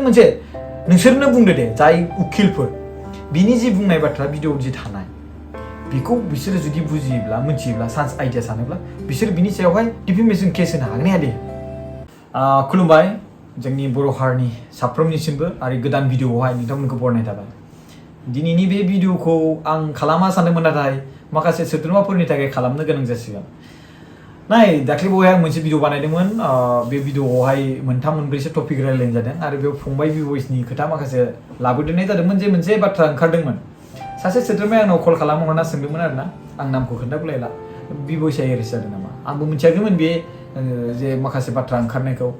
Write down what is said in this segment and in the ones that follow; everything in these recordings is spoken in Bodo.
मोनसे नोंसोरनो बुंदो दे जाय उखिलफोर बिनि जि बुंनाय बाथ्रा भिडिअ जि थानाय बेखौ बिसोरो जुदि बुजियोब्ला मिथियोब्ला सान्स आइडिया सानोब्ला बिसोर बिनि सायावहाय डिफेमेशन केस होनो हागोन ना दे खुलुमबाय जोंनि बर' हारिनि साफ्रोमनिसिमबो आरो गोदान भिडिअआवहाय नोंथांमोनखौ बरायनाय थाबाय दिनैनि बे भिडिअखौ आं खालामा सानदोंमोन नाथाय माखासे सोद्रोमाफोरनि थाखाय खालामनो गोनां जासिगोन नाय दाख्लै बावहाय आं मोनसे भिडिअ बानायदोंमोन बे भिडिअआवहाय मोनथाम मोनब्रैसो टपिक रायलायनाय जादों आरो बेयाव फंबाय बिब'इसनि खोथा माखासे लाबोदेरनाय जादोंमोन जे मोनसे बाथ्रा ओंखारदोंमोन सासे सोद्रोमाया आंनाव कल खालामहरना सोंदोंमोन आरोना आं नामखौ खोन्थाबोलायला बिब'इसआ एरेस्ट जादों नामा आंबो मिथियाखैमोन बे जे माखासे बाथ्रा ओंखारनायखौ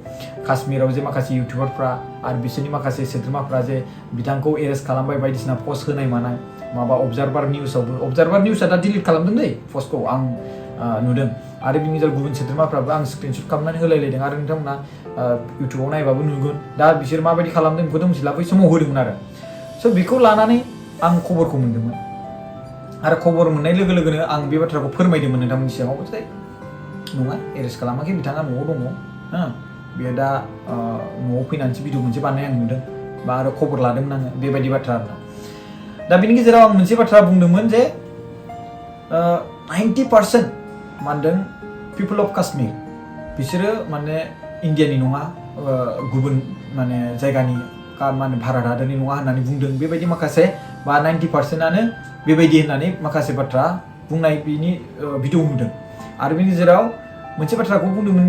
काश्मीराव जे माखासे इउटिउबारफ्रा आरो बिसोरनि माखासे सोद्रोमाफ्रा जे बिथांखौ एरेस्ट खालामबाय बायदिसिना पस्ट होनाय मानाय माबा अबजारभार निउसआ दा डिलिट खालामदों दै पस्टखौ आं नुदों आरो बिनि गेजेराव गुबुन सोद्रोमाफ्राबो आं स्क्रिनशट खालामनानै होलायलायदों आरो नोंथांमोना इउटिउबाव नायबाबो नुगोन दा बिसोर माबायदि खालामदों बेखौथ' मिथिला बै समाव होदोंमोन आरो स' बेखौ लानानै आं खबरखौ मोन्दोंमोन आरो खबर मोननाय लोगो लोगोनो आं बे बाथ्राखौ फोरमायदोंमोन नोंथांमोननि सिगाङाव जे नङा एरेस्ट खालामाखै बिथाङा न'आव दङ बेयो दा न'आव फैनानैसो भिडिअ मोनसे बानायनाय आं नुदों बा आरो खबर लादोंमोन आङो बेबायदि बाथ्रा आरोना दा बिनि गेजेराव आं मोनसे बाथ्रा बुंदोंमोन जे 90% मानदों पिपल अफ काश्मीर बिसोरो माने इन्डियानि नङा गुबुन माने जायगानि माने भारत हादरनि नङा होननानै बुंदों बेबायदि माखासे बा 90%आनो बेबायदि होननानै माखासे बाथ्रा बुंनाय बिनि भिडिअ नुदों आरो बिनि गेजेराव मोनसे बाथ्राखौ बुंदोंमोन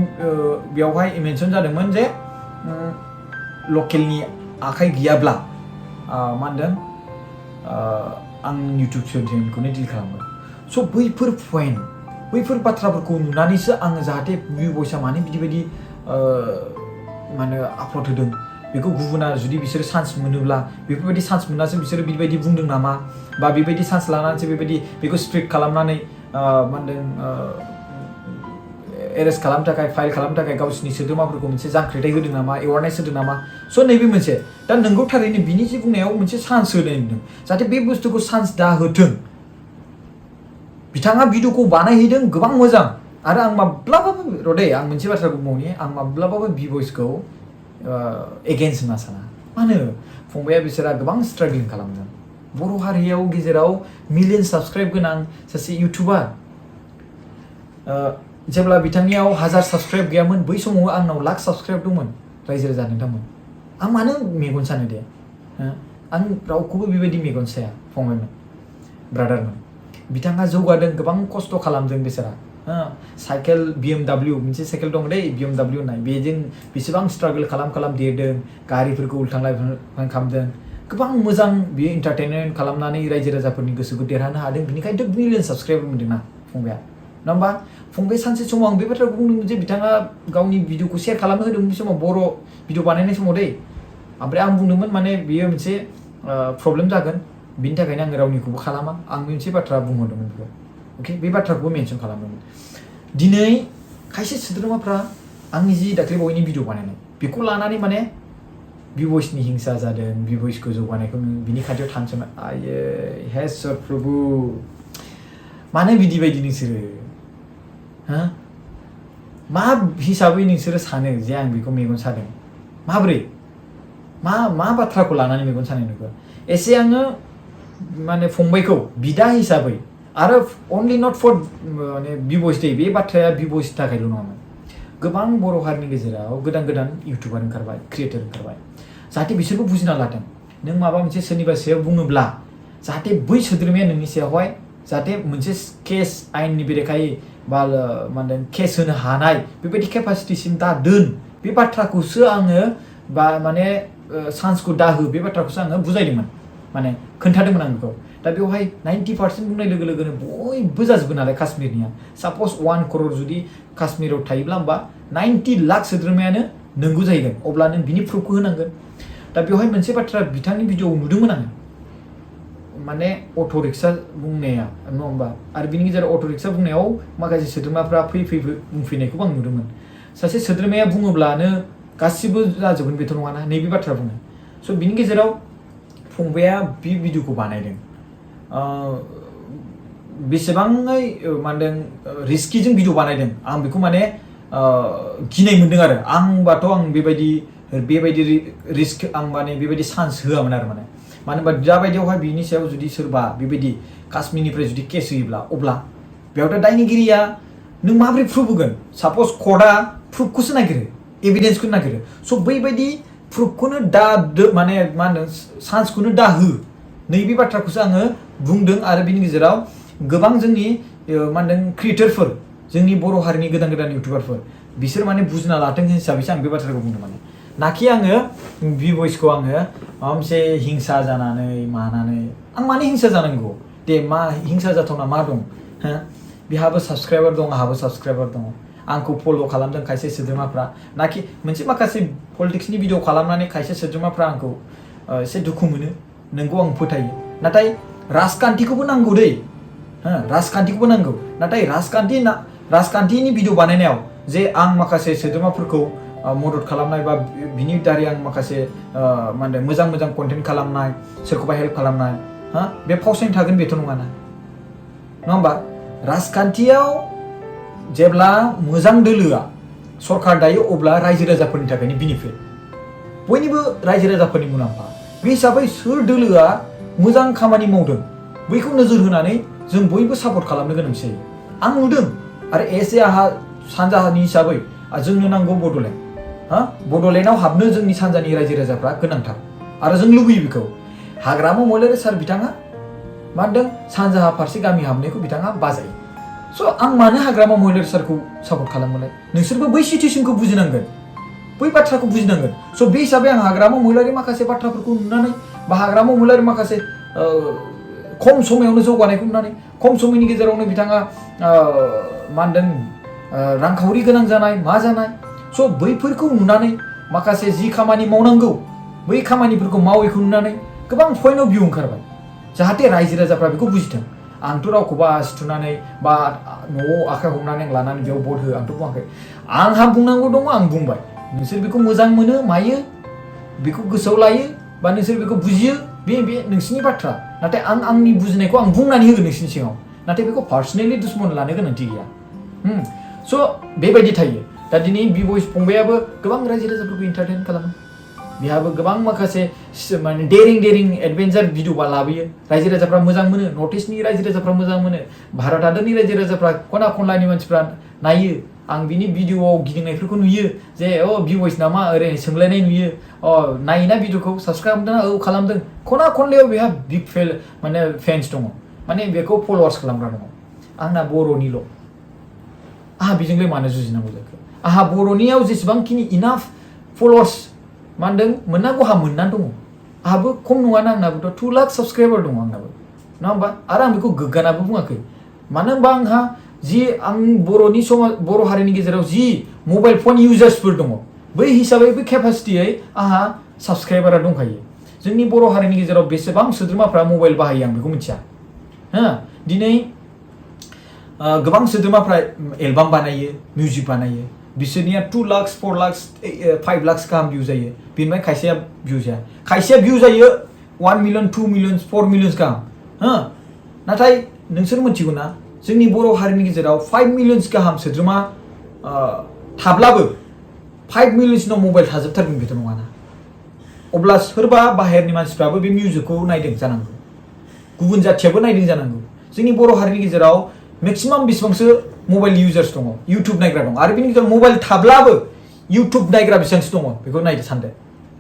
बेयावहाय मेनसन जादोंमोन जे लकेलनि आखाइ गैयाब्ला मा होनदों आं इउटिउब चेनेलखौनो डिलिट खालामगोन स' बैफोर बाथ्राफोरखौ नुनानैसो आङो जाहाथे बिब'इसआ मानो बिदि माने आपल'ड होदों बेखौ गुबुना जुदि बिसोरो चान्स मोनोब्ला बेफोरबायदि चान्स मोननासो बिसोरो बेबायदि बुंदों नामा बा बेबायदि चान्स लानानैसो बेबायदि बेखौ स्ट्रिक खालामनानै मा होनदों एरेस्ट खालामनो थाखाय फाइल खालामनो थाखाय गावसिनि सोद्रोमाफोरखौ मोनसे जांख्रिथाय होदों नामा एवारनेस होदों नामा स' नैबे मोनसे दा नोंगौ थारैनो बिनि जे बुंनायाव मोनसे चान्स होदों जाहाथे बे बुस्थुखौ चान्स दा होथों बिथाङा भिडिअखौ बानायहैदों गोबां मोजां आरो आं माब्लाबाबो र'दै आं मोनसे बाथ्रा बुंबावनि आं माब्लाबाबो बिब'इसखौ एगेन्स्ट होनना साना मानो फंबाया बिसोरा गोबां स्ट्रागलिं खालामदों बर' हारियाव गेजेराव मिलियन साबस्क्राइब गोनां सासे इउटिउबार जेब्ला बिथांनियाव 1000 साबस्क्राइब गैयामोन बै समाव आंनाव लाख साबस्क्राइब दंमोन रायजो राजा नोंथांमोन आं मानो मेगन सानो दे आं रावखौबो बेबायदि मेगन साया फंबायमोन ब्रादारमोन बिथाङा जौगादों गोबां खस्थ' खालामदों बिसोरा साइकेल BMW मोनसे साइकेल दं दै BMW होननाय बेजों बेसेबां स्ट्रागल खालाम देरदों गारिफोरखौ उल्थांलाय खालामदों गोबां मोजां बियो एन्टारटेनमेन्ट खालामनानै रायजो राजाफोरनि गोसोखौ देरहानो हादों बिनिखायनोथ' मिलियन साबस्क्राइबार मोनदोंना फंबाया नङा होमबा फंबाय सानसे समाव आं बे बाथ्राखौ बुंदोंमोन जे बिथाङा गावनि भिडिअखौ शेयार खालामनो होदोंमोन बे समाव बर' भिडिअ बानायनाय समाव दै ओमफ्राय आं बुंदोंमोन माने बेयो मोनसे प्रब्लेम जागोन बिनि थाखायनो आङो रावनिखौबो खालामा आं मोनसे बाथ्रा बुंहरदोंमोन बेखौ अके बे बाथ्राखौबो मेनसन खालामदोंमोन दिनै खायसे सोद्रोमाफ्रा आंनि जि दाख्लै बावैनि भिडिअ बानायनाय बेखौ लानानै माने बिब'इसनि हिंसा जादों बिब'इसखौ जौगानायखौ बिनि खाथियाव थांसोमोन आये हे सर प्रभु मानो बिदि बायदि नोंसोरो मा हिसाबै नोंसोरो सानो जे आं बेखौ मेगन सादों माब्रै मा बाथ्राखौ लानानै मेगन सानाय नुखो एसे आङो माने फंबायखौ बिदा हिसाबै आरो अनलि नट फर माने बिब'इस दे बे बाथ्राया बिब'इसनि थाखायल' नङामोन गोबां बर' हारिनि गेजेराव गोदान इउटिउबार ओंखारबाय क्रिएटर ओंखारबाय जाहाथे बिसोरबो बुजिना लाथों नों माबा मोनसे सोरनिबा सायाव बुङोब्ला जाहाथे बै सोद्रोमाया नोंनि सायावहाय जाहाथे मोनसे केस आयेननि बेरेखायै बा मा होनदों केस होनो हानाय बेबायदि केपासिटिसिम दा दोन बे बाथ्राखौसो आङो बा माने चान्सखौ दा हो बे बाथ्राखौसो आङो बुजायदोंमोन माने खोन्थादोंमोन आं बेखौ दा बेवहाय 90% बुंनाय लोगो लोगोनो बयबो जाजोबो नालाय काश्मीरनिया साप'ज 1 crore जुदि काश्मीराव थायोब्ला होमबा 90 लाख सोद्रोमायानो नंगौ जाहैगोन अब्ला नों बिनि प्रुफखौ होनांगोन दा बेवहाय मोनसे बाथ्रा बिथांनि भिडिअआव नुदोंमोन आङो माने अट' रिक्सा बुंनाया नङा होमबा आरो बिनि गेजेराव अट' रिक्सा बुंनायाव माखासे सोद्रोमाफ्रा फैयै बुंफैनायखौबो आं नुदोंमोन सासे सोद्रोमाया बुङोब्लानो गासिबो जाजोबगोन बेथ' नङाना नैबे बाथ्रा बुङो स' बिनि गेजेराव फंबाया बे भिडिअखौ बानायदों बेसेबाङै मा होनदों रिस्किजों भिडिअ बानायदों आं बेखौ माने गिनाय मोनदों आरो आंबाथ' आं बेबायदि बेबायदि रिस्क आं माने बेबायदि चान्स होआमोन आरो माने मानो होनबा दाबायदियावहाय बिनि सायाव जुदि सोरबा बेबायदि काश्मीरनिफ्राय जुदि केस होयोब्ला अब्ला बेयावथ' दायनिगिरिया नों माबोरै प्रुफ होगोन साप'ज कर्टआ प्रुफखौसो नागिरो एभिडेन्सखौ नागिरो स' बैबायदि प्रुफखौनो माने मा होनो चान्सखौनो दा हो नैबे बाथ्राखौसो आङो बुंदों आरो बिनि गेजेराव गोबां जोंनि मा होनदों क्रिएटरफोर जोंनि बर' हारिनि गोदान गोदान इउटुबारफोर बिसोर माने बुजिना लाथों हिसाबैसो आं बे बाथ्राखौ बुंदों माने नाखि आङो भिभइसखौ आङो माबा मोनसे हिंसा जानानै मानानै आं माने हिंसा जानांगौ दे मा हिंसा जाथावना मा दं हो बिहाबो साबस्क्राइबार दं आंहाबो साबस्क्राइबार दङ आंखौ फल' खालामदों खायसे सोद्रोमाफ्रा नाखि मोनसे माखासे पलिटिक्सनि भिडिअ खालामनानै खायसे सोद्रोमाफ्रा आंखौ एसे दुखु मोनो नोंगौ आं फोथायो नाथाय राजखान्थिखौबो नांगौ दै हो राजखान्थिखौबो नांगौ नाथाय राजखान्थिनि भिडिअ बानायनायाव जे आं माखासे सोद्रोमाफोरखौ मदद खालामनाय बा बिनि दारै आं माखासे मा होनदों मोजां मोजां कन्टेन्ट खालामनाय सोरखौबा हेल्प खालामनाय हा बे फावसायनो थागोन बेथ' नङाना नङा होमबा राजखान्थियाव जेब्ला मोजां दोलोआ सरकार दायो अब्ला रायजो राजाफोरनि थाखायनो बेनिफिट बयनिबो रायजो राजाफोरनि मुलाम्फा बे हिसाबै सोर दोलोआ मोजां खामानि मावदों बैखौ नोजोर होनानै जों बयबो सापर्ट खालामनो गोनांथि जायो आं नुदों आरो एसे आहा सानजाहानि हिसाबै जोंनो नांगौ बड'लेण्ड हा बड'लेण्डआव हाबनो जोंनि सानजानि रायजो राजाफ्रा गोनांथार आरो जों लुबैयो बेखौ हाग्रामा महिलारि सार बिथाङा मा होनदों सानजाहा फारसे गामि हाबनायखौ बिथाङा बाजायो स' आं मानो हाग्रामा महिलारि सारखौ सापर्ट खालामोलाय नोंसोरबो बै सिचुएसनखौ बुजिनांगोन बै बाथ्राखौ बुजिनांगोन स' बे हिसाबै आं हाग्रामा महिलारि माखासे बाथ्राफोरखौ नुनानै बा हाग्रामा महिलारि माखासे खम समायावनो जौगानायखौ नुनानै खम समनि गेजेरावनो बिथाङा मा होनदों रांखावरि गोनां जानाय मा जानाय स' बैफोरखौ नुनानै माखासे जि खामानि मावनांगौ बै खामानिफोरखौ मावैखौ नुनानै गोबां पइन्ट अफ भिउ ओंखारबाय जाहाथे रायजो राजाफ्रा बेखौ बुजिथों आंथ' रावखौबो आसि थुनानै बा न'आव आखाइ हमनानै लानानै बेयाव भट हो आंथ' बुङाखै आंहा बुंनांगौ दङ आं बुंबाय नोंसोर बेखौ मोजां मोनो मायो बेखौ गोसोआव लायो बा नोंसोर बेखौ बुजियो बे नोंसिनि बाथ्रा नाथाय आं आंनि बुजिनायखौ आं बुंनानै होगोन नोंसिनि सिगाङाव नाथाय बेखौ पार्सनेलि दुश्मन लानो गोनांथि गैया स' बेबायदि थायो दा दिनै भिभइस फंबायाबो गोबां रायजो राजाफोरखौ इन्टारटेन खालामो बिहाबो गोबां माखासे माने डेरिं एडभेन्सार भिडिअ लाबोयो रायजो राजाफ्रा मोजां मोनो नर्थ इस्टनि रायजो राजाफ्रा मोजां मोनो भारत हादरनि रायजो राजाफ्रा खना खनलानि मानसिफ्रा नायो आं बिनि भिडिअआव गिदिंनायफोरखौ नुयो जे भिभइस नामा ओरै सोंलायनाय नुयो नायोना भिडिअखौ साबस्क्राइब खालामदों खालामदों खना खनलायाव बेहा बिग माने फेन्स दङ माने बेखौ फल'वार्स खालामग्रा दङ आंना बर'निल' आहा बेजोंलाय मानो जुजिनांगौ जाखो आहा बर'नियाव जेसेबांखिनि इनाफ फल'वार्स मा होनदों मोननांगौ आहा मोननानै दङ आहाबो खम नङाना आंनाबोथ' 2 लाख साबस्क्राइबार दङ आंनाबो नङा होमबा आरो आं बेखौ गोग्गानाबो बुङाखै मानो होनबा आंहा जि आं बर'नि समाज बर' हारिनि गेजेराव जि मबाइल फन इउजार्सफोर दङ बै हिसाबै बै केपासिटियै आहा साबस्क्राइबारा दंखायो जोंनि बर' हारिनि गेजेराव बेसेबां सोद्रोमाफ्रा मबाइल बाहायो आं बेखौ मिथिया हो दिनै गोबां सोद्रोमाफ्रा एलबाम बानायो मिउजिक बानायो बिसोरनिया 2 लाख 4 लाख 5 लाख गाहाम भिउ जायो बेनिफ्राय खायसेया भिउ जाया खायसेया भिउ जायो 1 मिलियन 2 मिलियन 4 मिलियन गाहाम हो नाथाय नोंसोर मिथिगौ ना जोंनि बर' हारिनि गेजेराव 5 मिलियन गाहाम सोद्रोमा थाब्लाबो 5 मिलियननाव मबाइल थाजोबथारगोन बेथ' नङाना अब्ला सोरबा बाहेरनि मानसिफ्राबो बे मिउजिकखौ नायदों जानांगौ गुबुन जाथियाबो नायदों जानांगौ जोंनि बर' हारिनि गेजेराव मेक्सिमाम बेसेबांसो मबाइल इउजार्स दङ इउटुब नायग्रा दं आरो बिनि गेजेराव मबाइल थाब्लाबो इउटुब नायग्रा बेसेबांसो दङ बेखौ नायदो सानदो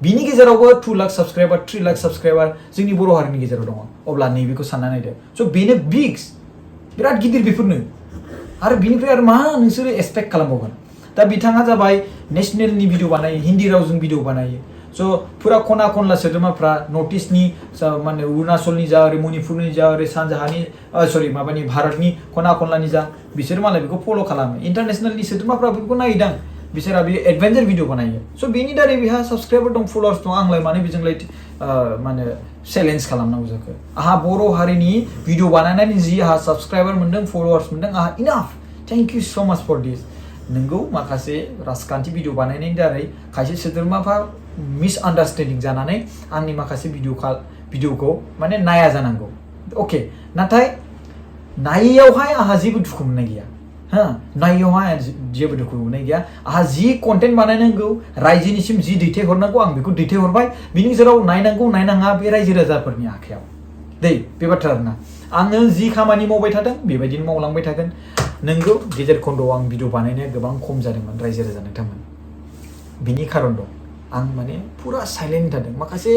बिनि गेजेरावबो 2 लाख साबस्क्राइबार 3 लाख साबस्क्राइबार जोंनि बर' हारिनि गेजेराव दङ अब्ला नैबेखौ सानना नायदो स' बेनो बिग्स बिराद गिदिर बेफोरनो आरो बिनिफ्राय आरो मा नोंसोरो एक्सपेक्ट खालामबावगोन दा बिथाङा जाबाय नेसनेलनि भिडिअ बानायो हिन्दी रावजों भिडिअ बानायो स' फुरा खना खनला सोद्रोमाफ्रा नर्थ इस्टनि माने अरुणाचलनि जा ओरै मणिपुरनि जा ओरै सानजाहानि माबानि भारतनि खना खनलानि जा बिसोर मालाय बेखौ फल' खालामो इन्टारनेसनेलनि सोद्रोमाफ्रा बेखौ नायदां बिसोरा बे एडभेन्सार भिडिअ बानायो स' बेनि दारै बेहा साबस्क्राइबार दं फल'वार्स दं आंलाय माने बेजोंलाय माने चेलेन्ज खालामनांगौ जाखो आहा बर' हारिनि भिडिअ बानायनानै जि आहा साबस्क्राइबार मोनदों फल'वार्स मोनदों आहा इनाफ थेंक इउ स' माच फर दिस नोंगौ माखासे राजखान्थि भिडिअ बानायनायनि दारै खायसे सोद्रोमाफ्रा मिसआन्डारस्टेन्डिं जानानै आंनि माखासे भिडिअखौ माने नाया जानांगौ अके नाथाय नायैयावहाय आहा जेबो दुखु मोननाय गैया हो नायैयावहाय जेबो दुखु मोननाय गैया आहा जि कन्टेन्ट बानायनांगौ रायजोनिसिम जि दैथायहरनांगौ आं बेखौ दैथायहरबाय बिनि गेजेराव नायनांगौ नायनाङा बे रायजो राजाफोरनि आखायाव दै बे बाथ्रा आरोना आङो जि खामानि मावबाय थादों बेबायदिनो मावलांबाय थागोन नोंगौ गेजेर खन्द'आव आं भिडिअ बानायनाया गोबां खम जादोंमोन रायजो राजा नोंथांमोन बिनि खारन दं आं माने पुरा साइलेन्ट थादों माखासे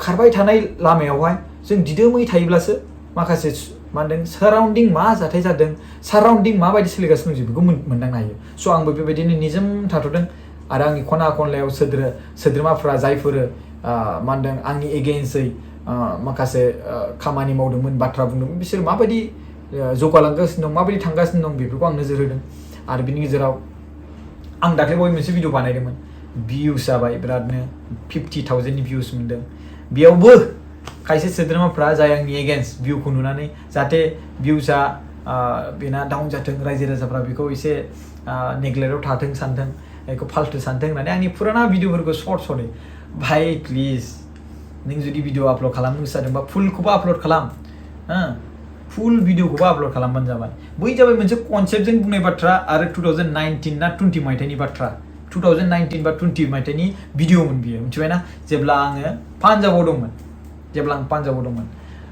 खारबाय थानाय लामायावहाय जों दिदोमै थायोब्लासो माखासे मा होनदों साराउन्डिं मा जाथाय जादों साराउन्डिं माबायदि सोलिगासिनो दं बेखौ मोनदांनो हायो स' आंबो बेबायदिनो निजोम थाथ'दों आरो आंनि खना खनलायाव सोद्रोमाफ्रा जायफोर मा होनदों आंनि एगेन्स्टै माखासे खामानि मावदोंमोन बाथ्रा बुंदोंमोन बिसोर माबायदि जौगालांगासिनो दं माबायदि थांगासिनो दं बेफोरखौ आं नोजोर होदों आरो बिनि गेजेराव आं दाख्लै बावै मोनसे भिडिअ बानायदोंमोन भिउस जाबाय बिरादनो 50,000 भिउस मोनदों बेयावबो खायसे सोद्रोमाफ्रा जाय आंनि एगेन्स्ट भिउखौ नुनानै जाहाथे भिउसा बेना डाउन जाथों रायजो राजाफ्रा बेखौ एसे नेग्लेक्टआव थाथों सानथों बेखौ फाल्तु सानथों होननानै आंनि फुराना भिडिअफोरखौ सर्ट भाई प्लिज नों जुदि भिडिअ आपल'ड खालामनो गोसो जादोंबा फुलखौबो आपल'ड खालाम फुल भिडिअखौबो आपल'ड खालामबानो जाबाय बै जाबाय मोनसे कनसेप्टजों बुंनाय बाथ्रा आरो 2019 ना 20 मायथाइनि बाथ्रा 2019 बा 20 मायथाइनि भिडिअमोन बियो मिथिबायना जेब्ला आङो पान्जाबाव दंमोन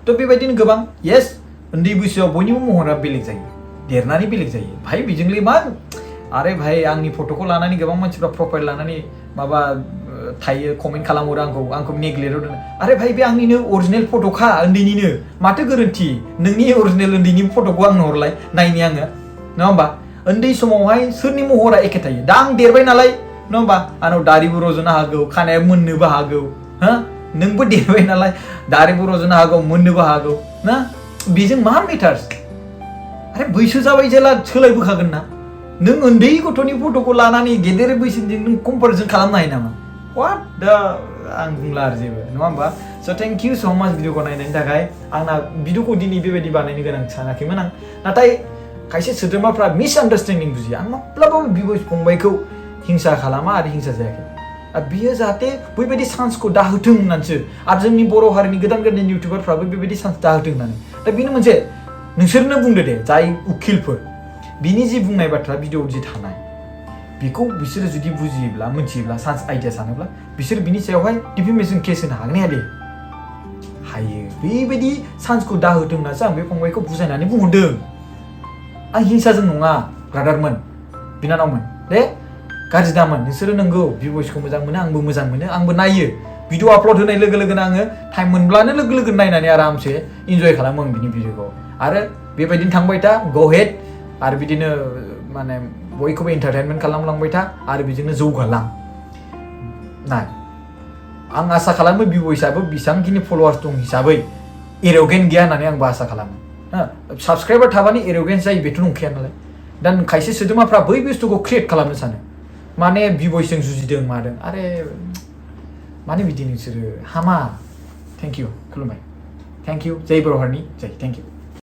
थ' बेबायदिनो गोबां येस उन्दै बैसोआव बयनिबो महरा बेलेग जायो देरनानै बेलेग जायो भाई बेजोंलाय मा आरे भाई आंनि फट'खौ लानानै गोबां मानसिफ्रा प्रफाइल लानानै माबा थायो कमेन्ट खालामहरो आंखौ नेग्लेक्टआव दोनो आरे भाई बे आंनिनो अरिजिनेल फट'खा उन्दैनिनो माथो गोरोन्थि नोंनि अरिजिनेल उन्दैनि फट'खौ आंनो हरलाय नायनि आङो नङा होमबा उन्दै समावहाय सोरनि महरा एखे थायो दा आं देरबाय नालाय नङा होमबा आंनाव दारिबो रज'नो हागौ खानाया मोननोबो हागौ हो नोंबो देरबाय नालाय दारिबो रज'नो हागौ मोननोबो हागौ ना बेजों मा मेटार्स आरे बैसो जाबाय जेला सोलायबोखागोन ना नों उन्दै गथ'नि फट'खौ लानानै गेदेर बैसोजों नों कम्पेरिजन खालामनो हायो नामा वाट दा आं बुंला आरो जेबो नङा होमबा स' थेंक इउ स' माच भिडिअखौ नायनायनि थाखाय आंना भिडिअखौ दिनै बेबायदि बानायनो गोनां सानाखैमोन आं नाथाय खायसे सोद्रोमाफ्रा मिसआन्डारस्टेन्डिं बुजियो आं माब्लाबाबो बिबै फंबायखौ हिंसा खालामा आरो हिंसा जायाखै बियो जाहाथे बैबायदि चान्सखौ दाहोथों होननानैसो आरो जोंनि बर' हारिनि गोदान इउटिउबारफ्राबो बेबायदि चान्स दाहोथों होननानै दा बेनो मोनसे नोंसोरनो बुंदो दे जाय उखिलफोर बिनि जि बुंनाय बाथ्रा भिडिअआव जि थानाय बेखौ बिसोरो जुदि बुजियोब्ला मिथियोब्ला सान्स आइडिया सानोब्ला बिसोर बिनि सायावहाय डिफेमेसन केस होनो हागोन ना हायो बेबायदि चान्सखौ दाहोथों होननासो आं बे फंबायखौ बुजायनानै बुंहरदों आं हिंसाजों नङा ब्रादारमोन बिनानावमोन दे गाज्रि दामोन नोंसोरो नंगौ भिउसखौ मोजां मोनो आंबो मोजां मोनो आंबो नायो भिडिअ आपल'ड होनाय लोगो लोगोनो आङो टाइम मोनब्लानो लोगो नायनानै आरामसे इन्जय खालामो आं बिनि भिडिअखौ आरो बेबायदिनो थांबाय था गो हेड आरो बिदिनो माने बयखौबो एन्टारटेनमेन्ट खालामलांबाय था आरो बेजोंनो जौगालां नाय आं आसा खालामो भिउसआबो बेसेबांखिनि फलोवार्स दं हिसाबै एर'गेन्ट गैया होननानै आंबो आसा खालामो साबसक्राइबार थाबानो एर'गेन्ट जायो बेथ' नंखाया नालाय दा खायसे सोद्रोमाफ्रा बै बुस्थुखौ क्रिएट खालामनो सानो माने भिउसजों जुजिदों मादों आरे माने बिदि नोंसोरो हामा थेंक इउ खुलुमबाय थेंक इउ जय बर' हारिनि जय थेंक इउ